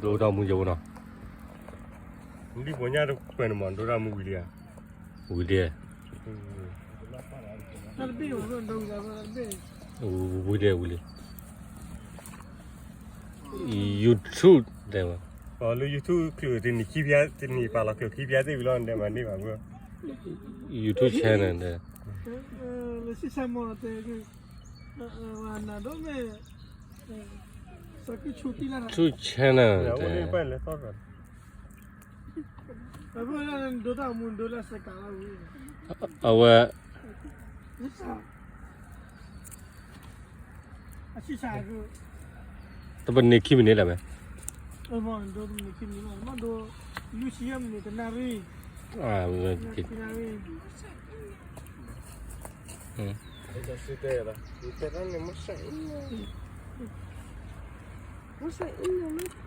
ဒိၣ်တၢ်မူယိနီၤ, ဒ်ပညါတကွဲးန့ၣ်မး ဒိၣ်တၢ်မူဝံၤလံဧါ, ဝံၤလံ, ဝံၤလံဝံၤလံ, YouTube တဲဝဲ, လၢ YouTube ချုးတနံၤခံဖျါ တနံၤပာ်လီၤချုးခံဖျါသ့ၣ်ဝံၤလီၤ နတဲမၤန့ၢ်ဘၣ်ဘၣ်, YouTube channel တဲ, လၢ YouTube channel တဲ, အဝဲ တပနံးခံမံးနံးလၢၤမ့ၢ်, မ့ၢ်